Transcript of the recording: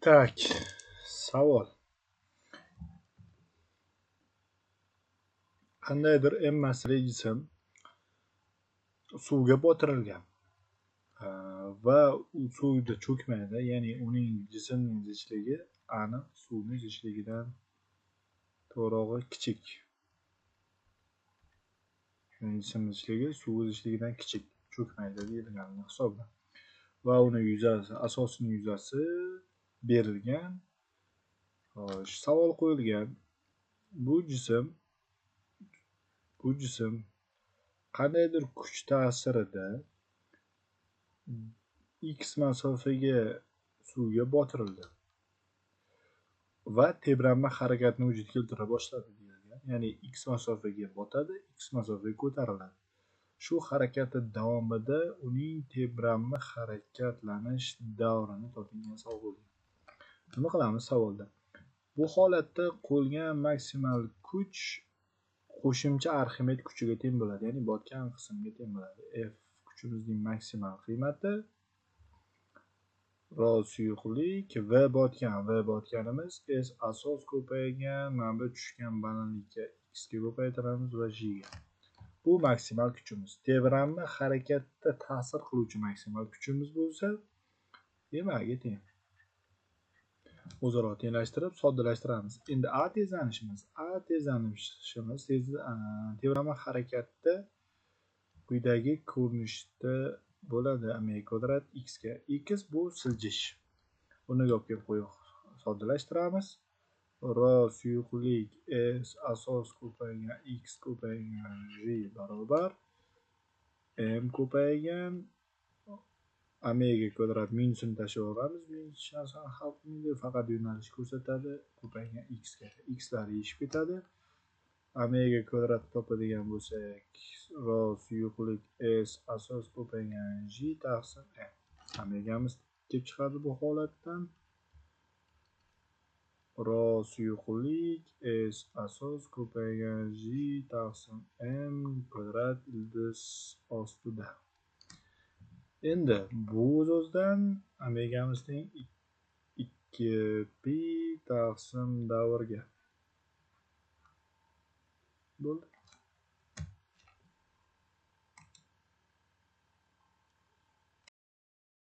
Tak, savol. Qandaydir M massali jism suvga botirilgan va u suvda cho'kmaydi, ya'ni uning jismning zichligi aniq suvning zichligidan to'g'rog'i kichik. Jism zichligi suv zichligidan kichik, cho'kmaydi deyilganini hisoblan. Va uni yuzasi, asosining yuzasi berilgan. Xo'sh, savol qo'yilgan. Bu jism qandaydir kuch ta'sirida x masofaga suvga botirildi va tebranma harakatni vujudga keltira boshladi deyilgan. Ya'ni x masofaga botadi, x masofaga ko'tariladi. Shu harakati davomida uning tebranma harakatlanish davrini toping savol qo'yilgan. Nima qilamiz savolda? Bu holatda qo'yilgan maksimal kuch qo'shimcha Arximed kuchiga teng bo'ladi, ya'ni botgan qismga teng bo'ladi. F kuchimizning maksimal qiymati rho suyuqlik V botgan, V botganimiz S asos ko'paygan, mana bu tushgan balandlikka x ga ko'paytiramiz va g ga. Bu maksimal kuchimiz. Tebranma harakatda ta'sir qiluvchi maksimal kuchimiz bo'lsa, nimaga teng? O'zaro tenglashtirib soddalashtiramiz. Endi A tezlanishimiz, tebranma harakatda quyidagi ko'rinishda bo'ladi. M kvadrat x ga. X bu siljish. Uni olib kelib qo'yib soddalashtiramiz. Rho suyuqlik S asos ko'paygan x ko'paygan g barobar m ko'paygan omega kvadrat minusini tashlab olamiz. Minus narsani hal qilmaydi, faqat yo'nalish ko'rsatadi. Ko'paygan x ga. X lar yeyishib ketadi. Omega kvadrat topadigan bo'lsak, rho suyuqlik S asos ko'paygan g taqsim m. Omegamiz kelib chiqadi bu holatdan. Rho suyuqlik S asos ko'paygan g taqsim m kvadrat ildiz ostida. Endi bu o'z-o'zidan omegamiz teng 2 pi taqsim davrga. Bo'ldi.